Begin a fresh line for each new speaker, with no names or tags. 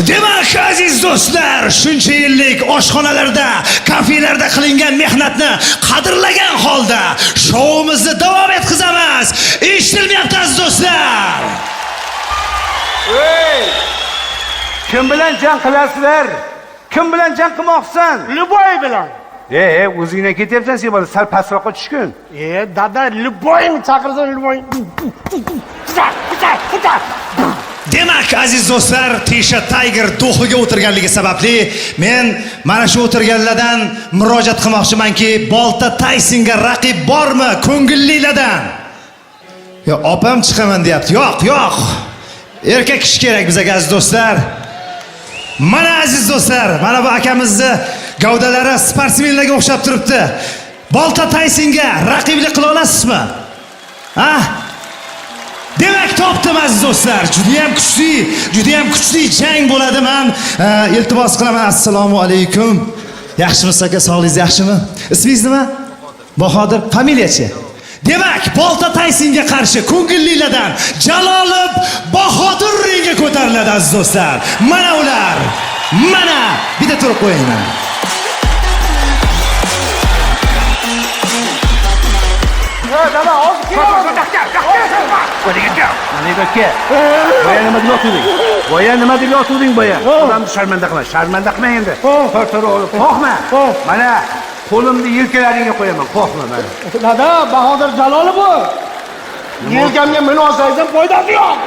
Demak, aziz do'stlar, shuncha yillik oshxonalarda, kafelarda qilingan mehnatni qadrlagan holda shouimizni davom etkazamiz. Eshitilmayapti, aziz do'stlar.
Ey! Kim bilan jang qilasizlar? Kim bilan jang qilmoqchisan?
Любой bilan.
E, o'zingdan ketyapsan sen bola, sal pastroqqa tushgin.
E, dada, любой ni chaqirsan, любой.
Demak, aziz do'stlar, Tesha Tiger do'xiga o'tirganligi sababli men mana shu o'tirganlardan murojaat qilmoqchimanki, Bolta Taysonga raqib bormi ko'ngillilardan? Yo, opam chiqaman deyapti. Yo'q, yo'q. Erkak kishi kerak bizga, aziz do'stlar. Mana, aziz do'stlar, mana bu akamizni gavdalari sportsmenlarga o'xshab turibdi. Bolta Taysonga raqiblik qila olasizmi? Ha? Demak, topdim, aziz do'stlar. Juda ham kuchli, juda ham kuchli jang bo'ladi. Men iltimos qilaman. Assalomu alaykum. Yaxshimisiz, aka? Sog'ligingiz yaxshimi? Ismingiz nima? Bahodir. Familiyachi? Demak, Bolta Taysonga qarshi ko'ngillilardan Jalolov Bahodir ringga ko'tariladi, aziz do'stlar. Mana ular. Mana bitta turib qo'ying mana.
Dada, hozir kelaman.
Mana boya nima deb yotuvding? Boya nima deb yotuvding boya? Odamni sharmanda qilma, sharmanda qilma endi. Tor olib qo'rqma. Mana qo'limni yelkalaringga qo'yaman, qo'rqma mana.
Dada, Bahodir Jalolov bu. Yelkamga minib olsangiz ham foydasi yo'q.